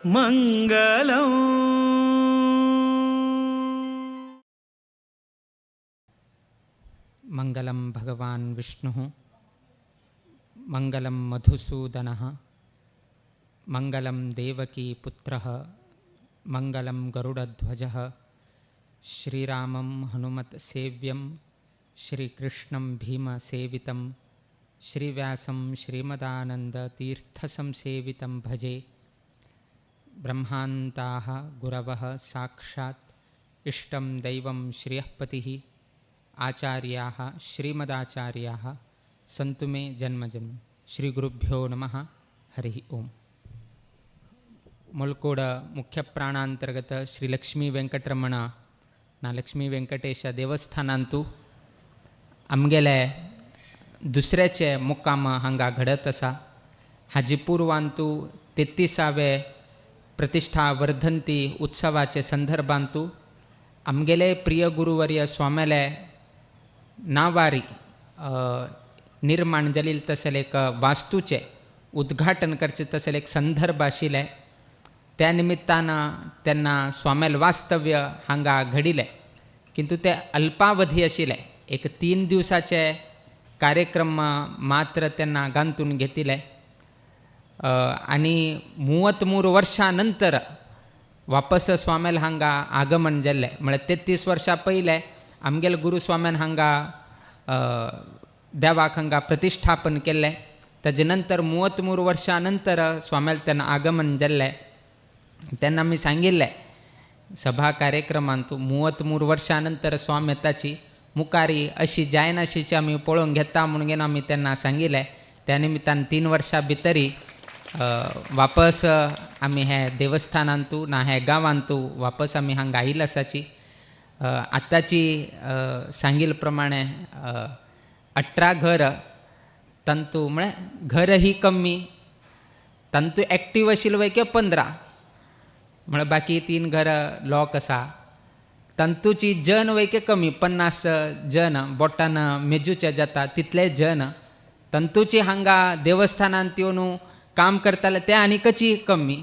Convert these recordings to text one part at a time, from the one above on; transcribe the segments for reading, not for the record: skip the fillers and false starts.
मङ्गलम्। मंगलं भगवान् विष्णुः, मंगलं मधुसूदनः, मंगलं देवकी पुत्रः, मंगलं गरुडध्वजः। श्रीरामं हनुमत्सेव्यं, श्रीकृष्णं भीमसेवितं, श्रीव्यासं श्रीमदानन्दतीर्थसंसेवितं भजे। ब्रह्मान्ताः गुरवः साक्षात् इष्टं दैवं श्रियःपतिः, आचार्याः श्रीमदाचार्याः सन्तु मे जन्म जन्म। श्रीगुरुभ्यो नमः। हरिः ओम्। मुलकोड मुख्य प्राणांतर्गत श्री लक्ष्मी वेंकटरमण ना लक्ष्मी वेंकटेश देवस्थानांतु आमगेले दुसऱ्याचे मुक्काम हांगा घडत आसा। हाजी पूर्वांतु 33वे प्रतिष्ठा वर्धंती उत्सवाचे संदर्भांतु आमगेले प्रिय गुरुवर्य स्वाम्याले नावारी निर्माण जाल्ले तसले एक वास्तूचें उद्घाटन करचें तसले एक संदर्भ आशिल्लें। त्या निमित्तान तेन्ना स्वाम्याल वास्तव्य हांगा घडिलें, किंतु तें अल्पावधी आशिल्लें। एक 3 दिवसाचे कार्यक्रम मात्र तेन्ना गांतून घेतिल्ले आनी 33 वर्षां नंतर वापस स्वाम्याल हांगा आगमन जाल्लें। म्हळ्यार 33 वर्सां पयलें आमगेले गुरू स्वाम्यान हांगा देवाक हांगा प्रतिष्ठापन केल्लें। ताजे नंतर 33 वर्सां नंतर स्वाम्याल तेन्ना आगमन जाल्लें। तेन्ना आमी सांगिल्लें सभा कार्यक्रमांतु 33 वर्सां नंतर स्वामी येताची मुखारी अशी जायनाशीची आमी पळोवंक घेता म्हणून आमी तेन्ना सांगिल्लें। त्या निमित्तान 3 वर्सां भितरी वापस आमी हे देवस्थानांतु ना हे गांवांतु वापस आमी हांगा आयिल्ले आसाची। आतांची सांगिल्ले प्रमाणे 18 घर तांतू म्हळ्यार घर ही कमी, तांतू एक्टीव आशिल्ले वय 15, म्हळ्यार बाकी 3 घर लॉक आसा। तांतूची जन वय कमी, 50 जन बोटान मेजूचे जाता तितले जन तांतूची हांगा देवस्थानांत येवन काम करताले ते आनीकची कमी,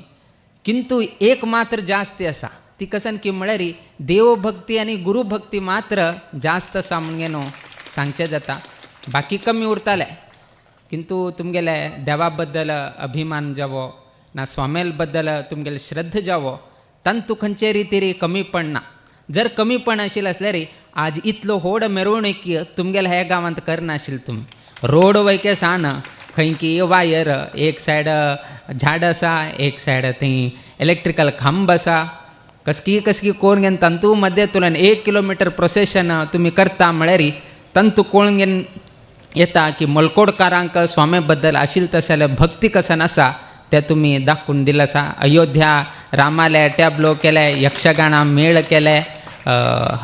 किंतु एक मात्र जास्त आसा ती कसन की म्हळ्यार देवभक्ती आनी गुरुभक्ती मात्र जास्त आसा म्हणून न्हू सांगचें जाता। बाकी कमी उरताले, किंतु तुमगेले देवा बद्दल अभिमान जावो ना स्वामेल बद्दल तुमगेले श्रद्धा जावो तांतू खंयचे रितीर कमी पडना। जर कमीपण आशिल्लें आसल्यार आज इतलो व्हड मिरवणूक तुमगेले ह्या गांवांत करनाशिल्ले तुमी। रोड वयके सान खंय की वायर, एक सायड झाड आसा, एक सायड थंय इलेक्ट्रिकल खांब आसा, कसकी कसकी कोण घेवन तांतू मदें तुल्यान 1 किलोमिटर प्रोसेशन तुमी करता म्हळ्यार तांतू कोण घेवन येता की मलकोडकारांक स्वामी बद्दल आशिल्लें तशें जाल्यार भक्ती कसन आसा तें तुमी दाखोवन दिलें आसा। अयोध्या रामाले टॅबलो केले, यक्षगाणा मेळ केले,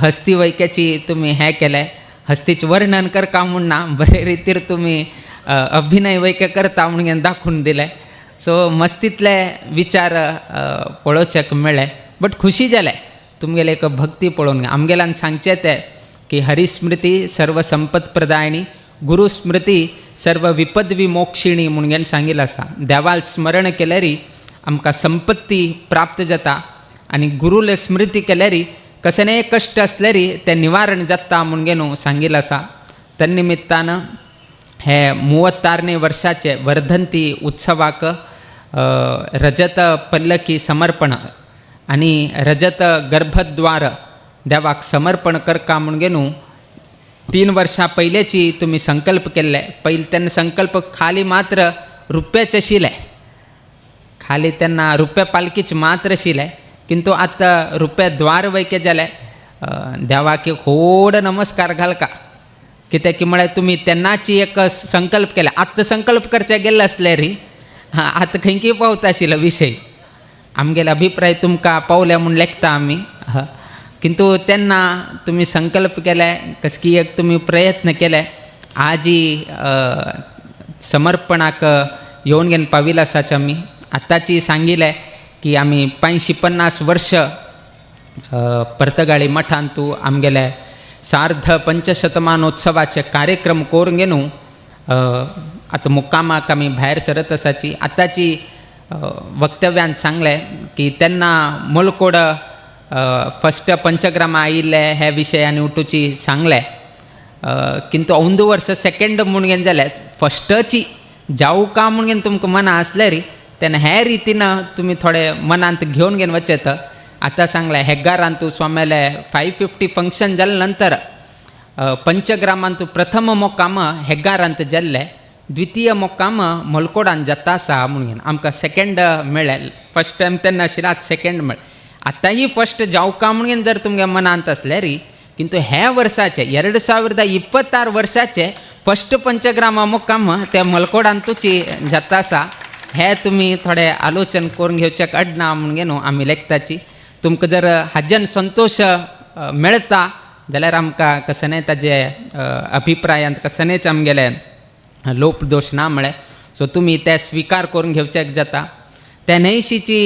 हस्ती वैक्याची तुमी हें केलें, हस्तीचें वर्णन करका म्हूण ना, बरे रितीर तुमी अभिनय वैक्य करता म्हणून दाखोवन दिलें। सो मस्तींतले विचार पळोवच्याक मेळ्ळे, बट खुशी जालें तुमगेले एक भक्ती पळोवन। आमगेल्यान सांगचें तें की हरिस्मृती सर्वसंपत प्रदायिनी, गुरुस्मृती सर्व विपद विमोक्षिणी म्हणून सांगिल्लें आसा। देवाल स्मरण केल्यार आमकां संपत्ती प्राप्त जाता आनी गुरुले स्मृती केल्यार कसलेय कश्ट आसल्यार तें निवारण जाता म्हणून न्हू सांगिल्लें आसा। तन्निमित्तान हे 33 वर्साचे वर्धंती उत्सवाक रजत पल्लकी समर्पण आनी रजत गर्भद्वार देवाक समर्पण करका म्हणून न्हू 3 वर्सां पयलेची तुमी संकल्प केल्ले। पयले तेन्ना संकल्प खाली मात्र रुप्याचे आशिल्ले, खाली तेन्ना रुप्या पालकीच मात्र आशिल्ले, किंतु आतां रुप्या द्वार वयके जालें। देवाक एक व्हड नमस्कार घालका, कित्याक की म्हळ्यार तुमी तेन्नाची एक संकल्प केले। आतां संकल्प करचे गेल्ले आसले री, हां आतां खंय की पावता आशिल्लो विशय। आमगेले अभिप्राय तुमकां पावले म्हूण लेखता आमी, किंतु तेन्ना तुमी संकल्प केले, कसकी एक तुमी प्रयत्न केले, आजी समर्पणाक येवन घेवन पाविल्ले आसाच आमी। आतांची सांगिल्लें की आमी 550 वर्ष पर्तगाळी मठांतू आमगेले सार्ध पंचशतमानोत्सवाचे कार्यक्रम करून घेवन आतां मुक्कामाक आमी भायर सरत आसाची। आतांची वक्तव्यांत सांगलें की तेन्ना मोलकोड फस्ट पंचग्रामा आयिल्ले हे विशय आनी उठूची सांगलें. किंतु अंदू वर्स सेकेंड म्हणून जालें फस्टची जावं का म्हणून तुमकां मना आसलें री तेन्ना हे रितीन तुमी थोडे मनांत घेवन घेवन वचेत. आतां सांगलें हेग्गारांतू स्वाम्याले 550 फंक्शन जाले नंतर पंचग्रामांतू प्रथम मोकाम हेग्गारांत जाल्लें, द्वितीय मोकाम मलकोडान जाता आसा म्हणून आमकां सेकेंड मेळ्ळें. फस्ट टायम तेन्ना आशिल्लें, आतां सेकेंड मेळ्ळें. आतांय फस्ट जावका म्हणून जर तुमगे मनांत आसलें री किंतु हे वर्साचे 2026 वर्साचे फस्ट पंचग्रामा मुक्काम ते मलकोडांतूची जाता आसा हे तुमी थोडे आलोचन करून घेवचें अडना म्हणून न्हू आमी लेखताची. तुमकां जर हाज्यान संतोश मेळता जाल्यार आमकां कसनेय ताजे अभिप्रायांत कसनेच आमगेले लोप दोश ना म्हळें. सो तुमी ते स्विकार करून घेवचें जाता. त्या न्हयशीची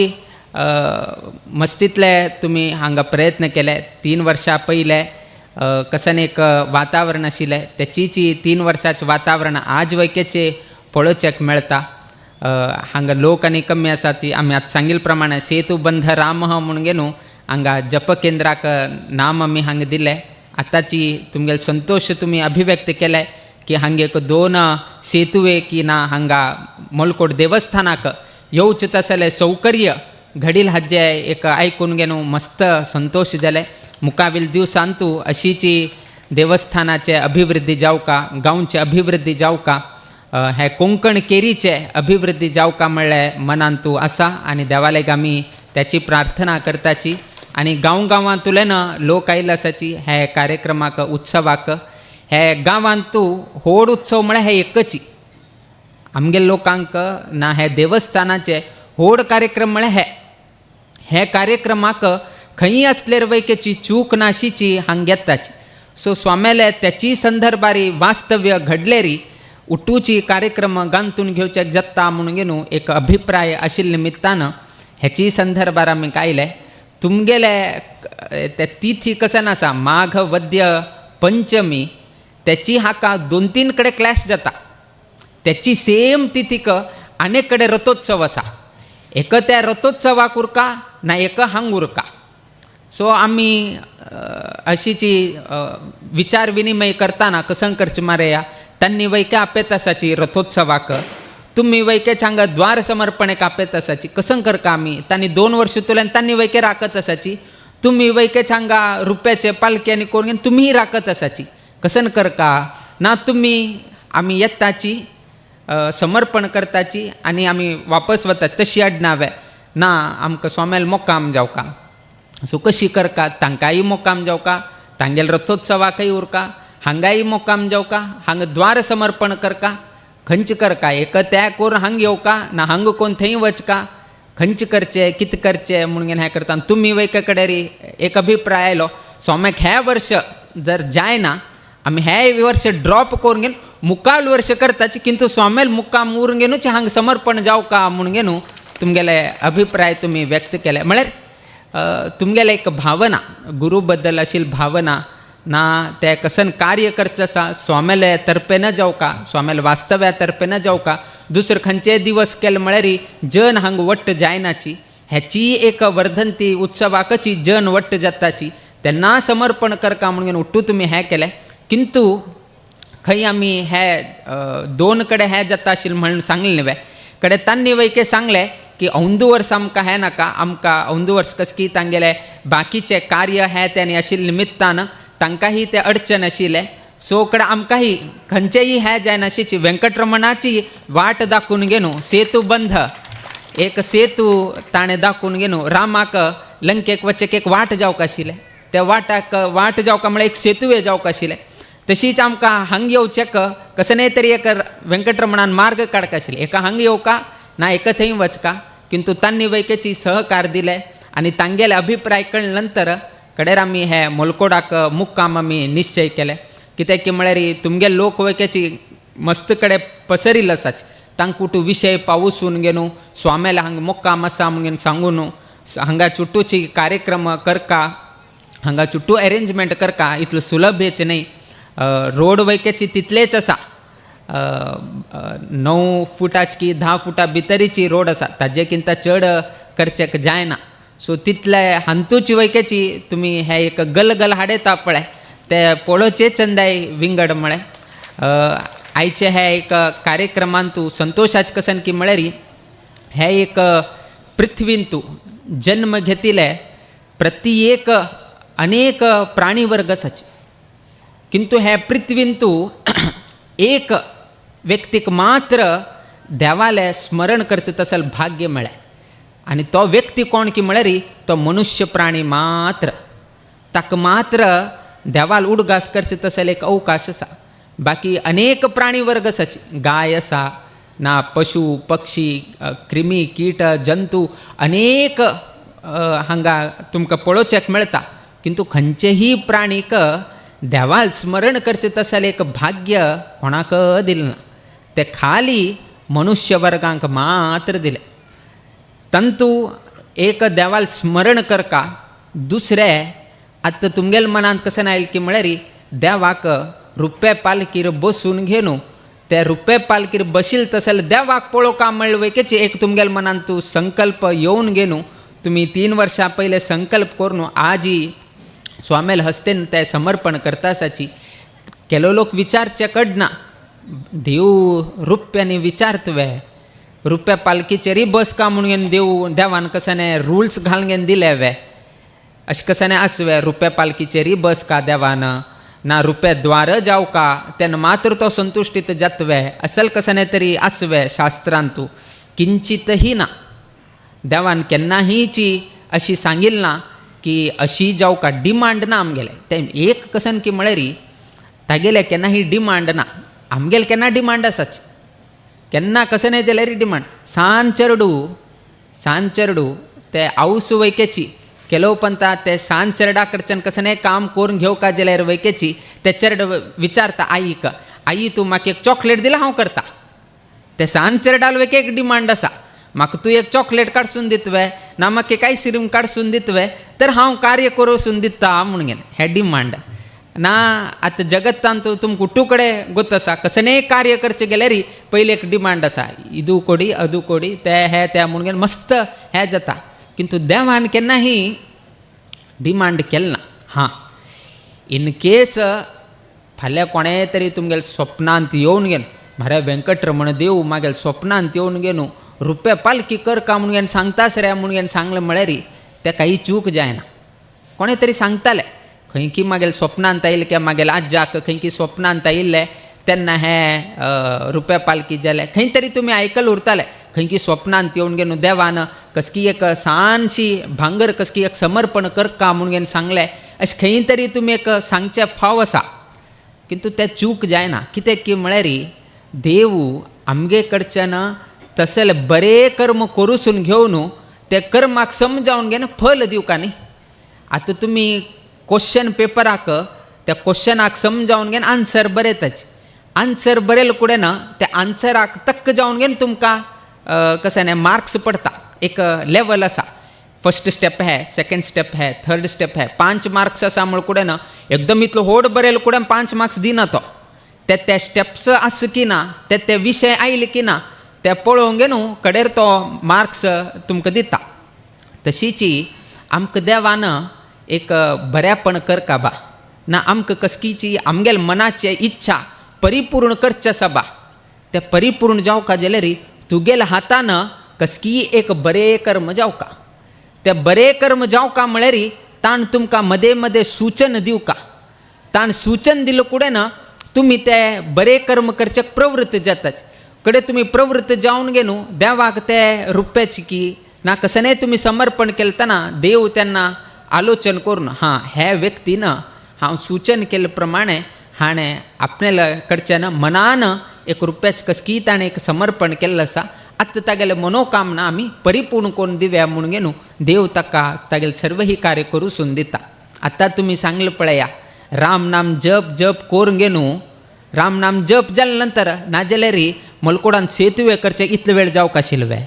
मस्तींतले तुमी हांगा प्रयत्न केले. 3 वर्सां पयले कसन एक वातावरण आशिल्लें तेचीची 3 वर्साचें वातावरण आज वैकेचे पळोवचेक मेळटा. हांगा लोक आनी कमी आसाची. आमी आतां सांगिल्ले प्रमाणे सेतु बंध राम म्हणून न्हू हांगा जप केंद्राक नाम आमी हांगा दिलें. आतांची तुमगेले संतोश तुमी अभिव्यक्त केले की हांगा एक 2 सेतुवे की ना हांगा मोलकोट देवस्थानाक येवचें तसलें सौकर्य घडील हाजे एक आयकून घेवन मस्त संतोश जाले. मुखावेल दिवसांतू अशीची देवस्थानाचे अभिवृद्धी जावका, गांवचे अभिवृद्धी जावका, हे कोंकण केरीचे अभिवृद्धी जावका म्हणलें मनांतू आसा आनी देवालेक आमी त्याची प्रार्थना करताची. आनी गांव गांवांतुल्यान लोक आयिल्ले आसाची हे कार्यक्रमाक उत्सवाक. हे गांवांतू व्हड उत्सव म्हळ्यार हे एकची आमगे लोकांक ना हे देवस्थानाचे व्हड कार्यक्रम म्हळ्यार हे हे कार्यक्रमाक खंय आसल्यार वैकेची चूक नाशीची हांग येताची. सो स्वाम्याले त्याची संदर्भारी वास्तव्य घडलेरी उठूची कार्यक्रम गांतून घेवच्याक जत्ता म्हणून न्हू एक अभिप्राय आशिल्ले निमित्तान हेची संदर्भार आमी कायले. तुमगेले ते तिथी कशें आसा माघ वद्य पंचमी त्याची हाका 2-3 कडेन क्लॅश जाता. त्याची सेम तिथीक आनेक कडेन रथोत्सव आसा. एक त्या रथोत्सवाक उरका ना एक हांग उरका. सो आमी अशीची विचार विनिमय करतना कसं करचें मारया तांणी वैके आपेत आसाची रथोत्सवाक, तुमी वैकेच हांगा द्वार समर्पण एक आपेत आसाची कसं करका आमी. तांणी 2 वर्सां तुल्यान तांणी वैके राखत आसाची, तुमी वैकेच हांगा रुप्याचे पालखे आनी करून तुमीय राखत आसाची कसन करका ना तुमी आमी येताची समर्पण करताची आनी आमी वापस वतात तशी अडनावे ना आमकां स्वाम्याल मोकाम जावका. सो कशी करका तांकांय मोकाम जावका, तांगेल रथोत्सवाकय उरका, हांगाय मोकाम जावका, हांगा द्वार समर्पण करका, खंयचे करका एक त्या करून हांग येवका ना हांग कोण थंय वचका, खंयचे करचें कितें करचें म्हणून हें करता. तुमी वयका कडेन एक अभिप्राय आयलो स्वाम्याक हें वर्स जर जायना आमी हें वर्स ड्रॉप करून घेवन मुखाल वर्स करताची किंतु स्वाम्याल मुक्काम उरून घेवनूच हांगा समर्पण जावका म्हणून न्हू तुमगेले अभिप्राय तुमी व्यक्त केले. म्हळ्यार तुमगेले एक भावना गुरू बद्दल आशिल्ली भावना ना ते कसन कार्य करचें आसा स्वाम्याले तर्फे न जावका, स्वाम्याले वास्तव्या तर्फे न जावका, दुसरे खंयचेय दिवस केले म्हळ्यार जन हांगा वट्ट जायनाची हेची एक वर्धंती उत्सवाकची जन वट्ट जाताची तेन्ना समर्पण करका म्हणून उठू तुमी हें केलें. किंतु खंय आमी हे 2 कडेन हें जाता आशिल्लें म्हणून सांगलें न्हय कडे तांणी वैके सांगलें की अंदू वर्स आमकां हें नाका, आमकां अंदू वर्स कस की तांगेले बाकीचें कार्य हें तें आशिल्ले निमित्तान तांकांय तें अडचण आशिल्लें. सो कडेन आमकांय खंयचेय हें जायनाशिची वेंकटरमणाची वाट दाखोवन घेवन सेतू बंध एक सेतू ताणें दाखोवन घेवन रामाक लंकेक वचेक एक वाट जावंक आशिल्लें. त्या वाटाक वाट जावका म्हळ्यार एक सेतू जावंक आशिल्लें. तशीच आमकां हांग येवचेक कसनेय तरी एक वेंकटरमणान मार्ग काडका आशिल्लें. एका हांग येवका ना एका थंय वचका किंतु तांणी वैकेची सहकार दिले आनी तांगेले अभिप्राय कळ्ळे नंतर कडेर आमी हे मोलकोडाक मुक्काम आमी निश्चय केले. कित्याक की म्हळ्यार तुमगे लोक वैकेची मस्त कडेन पसरिल्लो आसाच तांकां तूं विशय पावसून घेवन स्वाम्याले हांगा मुक्काम आसा म्हणून सांगून हांगा चुटूची कार्यक्रम करका, हांगा चुटू एरेंजमेंट करका इतलो सुलभ हेच न्हय. रोड वैकेची तितलेच आसा. 9 फुटाच की 10 फुटा भितरीची रोड आसा, ताजे किंता चड करचेक जायना. सो तितले हांतूची वैकेची तुमी हे एक गलगल हाडयता पळय ते पळोवचे चंदाय विंगड म्हळें. आयचे हे एक कार्यक्रमांतू संतोषाच कसन की म्हळ्यार हे एक पृथ्वींतू जन्म घेतिले प्रति एक अनेक प्राणी वर्ग आसाची, किंतु हे पृथ्वींतू एक व्यक्तीक मात्र देवालें स्मरण करचें तसल भाग्य मेळ्ळें आनी तो व्यक्ती कोण की म्हळ्यार तो मनुष्य प्राणी मात्र. ताका मात्र देवाल उडगास करचें तसल एक अवकाश आसा. बाकी अनेक प्राणी वर्ग आसाची, गाय आसा ना पशु पक्षी क्रिमी कीट जंतू अनेक हांगा तुमकां पळोवच्याक मेळटा, किंतु खंयचेही प्राणीक देवाल स्मरण करचें तसल एक भाग्य कोणाक दिलें ना, तें खाली मनुष्य वर्गांक मात्र दिलें. तंतू एक देवाल स्मरण करका, दुसरें आतां तुमगेल्या मनांत कशें आयलें की म्हळ्यार देवाक रुप्या पालकीर बसून घेवन ते रुप्या पालकीर बशील तशें देवाक पळोवका म्हणलें वयकेची एक तुमगेल्या मनांत तूं संकल्प येवन घेवन तुमी 3 वर्सां पयले संकल्प करून आजी स्वामेल हस्तेन ते समर्पण करता आसाची. केलो लोक विचारचे कडना, देव रुप्यांनी विचारतवे रुप्या पालकीचेरय बस का म्हणून घेवन देव देवान कशें रुल्स घालून घेवन दिले वे, अशें कशें आसवे रुप्या पालकीचेरय बस का देवान ना रुप्या द्वार जावं का तेन्ना मात्र तो संतुश्टीत जातवे असल कशें तरी आसवे शास्त्रांतू किंचितही ना. देवान केन्नाहीची अशी सांगिल ना की अशी जावं का, डिमांड ना आमगेले तें एक कसन की म्हळ्यार तागेले केन्नाही डिमांड ना, आमगेले केन्ना डिमांड आसाची, केन्ना कशें न्हय जाल्यार डिमांड. सान चेरडू, सान चेरडू ते आवस वैकेची केलो पंता ते सान चेरडा कडच्यान कशें न्हय काम करून घेवका जाल्यार वैकेची ते चेरड विचारता आईक, आई तूं म्हाका एक चॉकलेट दिला हांव करता. ते सान चेरडाल वैके एक डिमांड आसा, म्हाका तूं एक चॉकलेट काडसून दितवे ना म्हाका एक आयस्क्रीम काडसून दितवे तर हांव कार्य करूसून दिता म्हणून गेलें, हें डिमांड ना. आतां जगत्तांत तुमकां कुटू कडेन गोत आसा, कसलेंय कार्य करचें गेल्यार पयलीं एक डिमांड आसा, इदू कोडी अदू कोडी ते हे ते म्हणून गेलें मस्त हें जाता, किंतु देवान केन्नाही डिमांड केलें ना. हां, इन केस फाल्यां कोणें तरी तुमगेल्या स्वप्नांत येवन गेलें म्हारे वेंकटरमण देव मागेल स्वप्नांत येवन गेलो रुप्या पालकी कर का म्हणून घेवन सांगतास रे म्हणून घेवन सांगलें म्हळ्यार तें काही चूक जायना. कोणें तरी सांगतालें खंय की मागेल स्वप्नांत आयिल्लें किंवा मागेल आज्याक खंय की स्वप्नांत आयिल्लें तेन्ना हें रुप्या पालकी जालें, खंय तरी तुमी आयकल उरताले खंय की स्वप्नांत येवन घेवन देवान कसकी एक ल्हानशी भांगर कसकी एक समर्पण करका म्हणून घेवन सांगलें, अशें खंय तरी तुमी एक सांगचें फाव आसा, किंतु तें चूक जायना. कित्याक की म्हळ्यार देव आमगे कडच्यान तसले बरें कर्म करूसून घेवन ते कर्माक समजावन घेवन फल दिवका न्ही. आतां तुमी क्वेश्चन पेपराक त्या क्वेश्चनाक समजावन घेवन आन्सर बरयताच, आन्सर बरयले कुडें ना त्या आन्सराक तक्क जावन घेवन तुमकां कशें न्ही मार्क्स पडटा, एक लेवल आसा, फर्स्ट स्टेप है, सेकंड स्टेप है, थर्ड स्टेप है, 5 मार्क्स आसा म्हळ कुडें ना एकदम इतलो व्हड बरयले कुडें 5 मार्क्स दिना तो, ते ते स्टेप्स आस की ना, ते ते विशय आयले की ना ते पळोवंक न्हू कडेर तो मार्क्स तुमकां दिता. तशीची आमकां देवान एक बऱ्यापण करका बा ना आमकां कसकीची आमगेले मनाची इच्छा परिपूर्ण करचे आसा बा, ते परिपूर्ण जावका जाल्यार तुगेल्या हातान कसकीय एक बरें कर्म जावका, ते बरें कर्म जावका म्हळ्यार ताण तुमकां मदें मदें सूचन दिवका, ताण सूचन दिलें कुडें ना तुमी ते बरें कर्म करचे प्रवृत्त जाताच, कडेन तुमी प्रवृत्त जावन गे न्हू देवाक ते रुप्याची की ना कसलेंय तुमी समर्पण केलतना देव तेन्ना आलोचन करून हां हे व्यक्तीन हांव सूचन केल्ले प्रमाणे हाणें आपणाल्या कडच्यान मनान एक रुप्याच कसकीय ताणें एक समर्पण केल्लें आसा, आतां तागेले मनोकामना आमी परिपूर्ण करून दिवया म्हणून गे न्हू देव ताका तागेलें सर्वही कार्य करूसून दिता. आतां तुमी सांगलें पळया राम नाम जप जप करून गे न्हू, राम नाम जप जाले नंतर नाजाल्यार मलकोडान सेतुवे करचे इतलो वेळ जावंक आशिल्ले वे,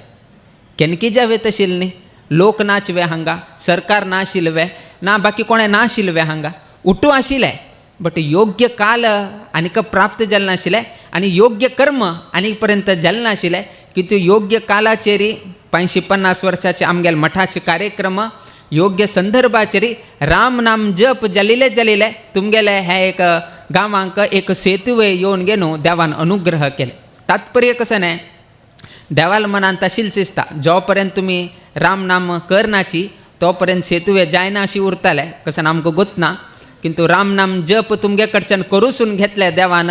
केनकी जावे तशील न्ही, लोक नाचवे हांगा, सरकार नाशिल्ले वे ना, बाकी कोणें नाशिल्ले वे हांगा, उठू आशिल्ले बट योग्य काल आनीक प्राप्त जालें नाशिल्लें आनी योग्य कर्म आनीक पर्यंत जालें नाशिल्लें की तूं योग्य कालाचेर 550 वर्साचे आमगेले मठाचे कार्यक्रम योग्य संदर्भाचेर राम नाम जप जालिले जालिले तुमगेले हे एक गांवांक एक सेतुवे येवन घेवन देवान अनुग्रह केले. तात्पर्य कसं न्हय, देवाल मनांत तशीच दिसता जो पर्यंत तुमी राम नाम करनाची तो पर्यंत सेतुवे जायना अशी उरताले कसं आमकां गोतना, किंतु राम नाम जप तुमगे कडच्यान करूसून घेतले देवान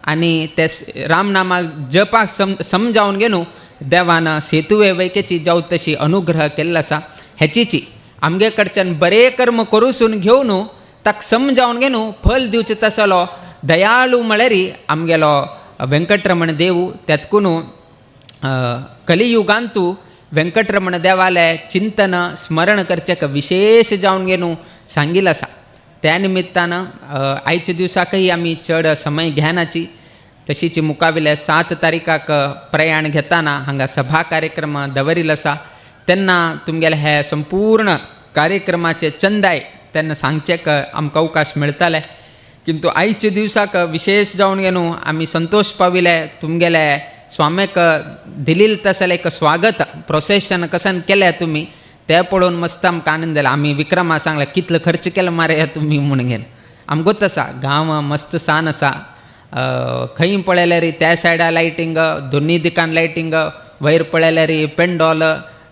आनी ते रामनामा जपाक समजावन घेवन देवान सेतुवे वैकेची जावं तशी अनुग्रह केल्लो आसा. हेचीची आमगे कडच्यान बरें कर्म करूसून घेवन ताका समजावन घेवन फल दिवचें तसलो दयाळू म्हळ्यार आमगेलो वेंकटरमण देव. तेतकून कलियुगांतू वेंकटरमण देवाले चिंतन स्मरण करचें विशेष जावन घेवन सांगिल्लें आसा. त्या निमित्तान आयच्या दिवसाकय आमी चड समय घेनाची. तशीच मुखावेल्या 7 तारीखाक प्रयाण घेताना हांगा सभा कार्यक्रम दवरिल्लो आसा तेन्ना तुमगेले हे संपूर्ण कार्यक्रमाचे चंदाय तेन्ना सांगचेक आमकां अवकाश मेळटाले, किंतु आयच्या दिवसाक विशेष जावन घेवन आमी संतोश पाविले तुमगेले स्वाम्याक दिलील तसलें एक स्वागत प्रोसेशन कसन केलें तुमी तें पळोवन मस्त आमकां आनंद जालो. आमी विक्रमा सांगलें कितलो खर्च केलो मारे तुमी म्हूण घेवन. आमकां गोत आसा गांव मस्त सान आसा, खंय पळयल्यार त्या सायडा लायटींग, दोनी दिकान लायटींग, वयर पळयल्यार पेंडॉल,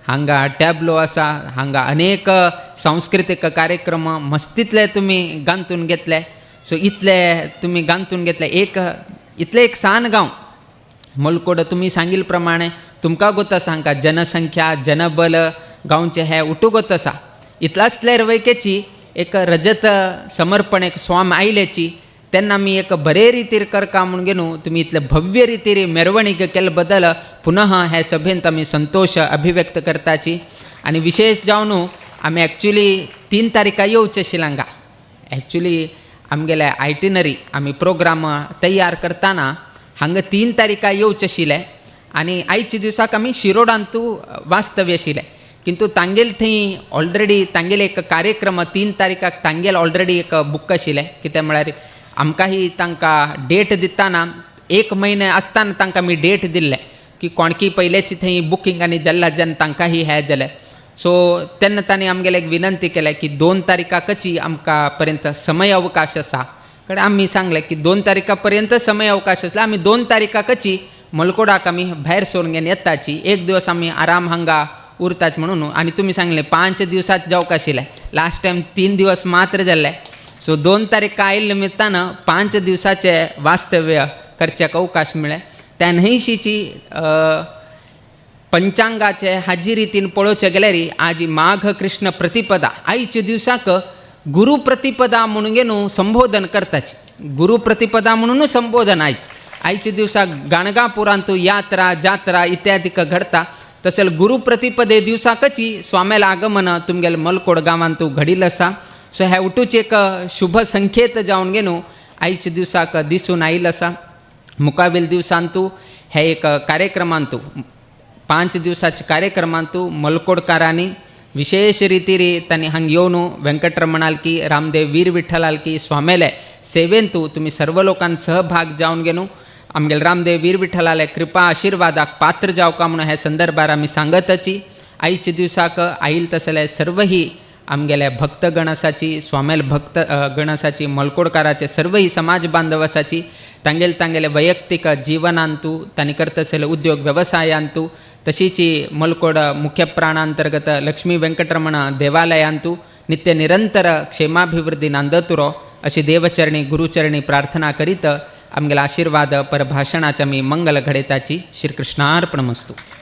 हांगा टॅबलो आसा, हांगा अनेक सांस्कृतीक कार्यक्रम मस्तीतले तुमी गांतून घेतले. सो इतले तुमी गांतून घेतले एक इतले एक सान गांव मलकोड तुमी सांगिल्ले प्रमाणे तुमकां गोत आसा हांकां जनसंख्या जनबल गांवचे हे उठू गोत आसा. इतलासले रवैकेची एक रजत समर्पण एक स्वाम आयल्याची तेन्ना आमी एक बरे रितीर करका म्हूण घेवन तुमी इतले भव्य रितीर मेरवणीक केल्ले बद्दल पुनः हे सभेंत आमी संतोश अभिव्यक्त करताची. आनी विशेष जावन आमी एक्चुली 3 तारीखा येवचे आशिल्ले हांगा. एक्चुली आमगेले आयटिनरी आमी प्रोग्राम तयार करतना हांगा 3 तारीखा येवचे आशिल्ले आनी आयच्या दिवसाक आमी शिरोडांतू वास्तव्य आशिल्ले, किंतु तांगेल थंय ऑलरेडी तांगेले एक कार्यक्रम 3 तारीखाक तांगेल ऑलरेडी एक बूक आशिल्लें. कितें म्हळ्यार आमकांय तांकां डेट दिताना 1 म्हयने आसतना तांकां आमी डेट दिल्ले की कोणकी पयलेची थंय बुकींग आनी जाल्ला जेन्ना तांकांय हें जालें. सो तेन्ना तांणी आमगेले एक विनंती केल्या की 2 तारीखाकची आमकां पर्यंत समय अवकाश आसा. कडेन आमी सांगलें की 2 तारीखा पर्यंत समय अवकाश आसला, आमी 2 तारीखाकची मलकोडाक आमी भायर सरून घेवन येताची, एक दिवस आमी आराम हांगा उरतात म्हणून. आनी तुमी सांगलें 5 दिवसात जावंक आशिल्लें, लास्ट टायम 3 दिवस मात्र जाल्ले. सो 2 तारीख आयिल्ले निमित्तान 5 दिवसाचे वास्तव्य करच्याक अवकाश मेळ्ळे. त्या न्हंयशीची पंचांगाचे हाजी रितीन पळोवचें गेल्यार आज माघ कृष्ण प्रतिपदा आयच्या दिवसाक गुरु प्रतिपदा म्हणून घेवन संबोधन करताची. गुरु प्रतिपदा म्हणून संबोधन आयज आयच्या दिवसाक गाणगापुरांतू यात्रा जात्रा इत्यादी घडता. तसेच गुरु प्रतिपदे दिवसाकची स्वाम्याला आगमन तुमगेले मलकोड गांवांतू घडिल्लें आसा. सो ह्या उठूच एक शुभ संकेत जावन घेवन आयच्या दिवसाक दिसून आयिल्लो आसा. मुखावेल दिवसांतू हे एक कार्यक्रमांतू 5 दिवसाच्या कार्यक्रमांतू मलकोडकारांनी विशेष रितीरी तांणी हांगा येवन वेंकटरमण आलकी रामदेव वीर विठ्ठल आलकी स्वामेले सेवेंतू तुमी सर्व लोकांत सहभाग जावन घेवन आमगेले रामदेव वीर विठ्ठलाले कृपा आशिर्वादाक पात्र जावका म्हणून ह्या संदर्भार आमी सांगताची. आयच्या दिवसाक आयल तसले सर्वही आमगेले भक्त गणसाची स्वामेल भक्त गणसाची मलकोडकाराचे सर्वही समाज बांधवासाची तांगेले तांगेले वैयक्तीक जीवनांतू तांणी करतसले उद्योग वेवसायांतू तशीची मलकोड मुख्य प्राणांतर्गत लक्ष्मी वेंकटरमण देवालयांतू नित्य निरंतर क्षेमाभिवृद्धी नांदतुरो अशी देवचरणी गुरुचरणी प्रार्थना करीत आमगेला आशीर्वाद परभाषणाच्या मी मंगल घडेताची. श्रीकृष्णार्पणमस्तु.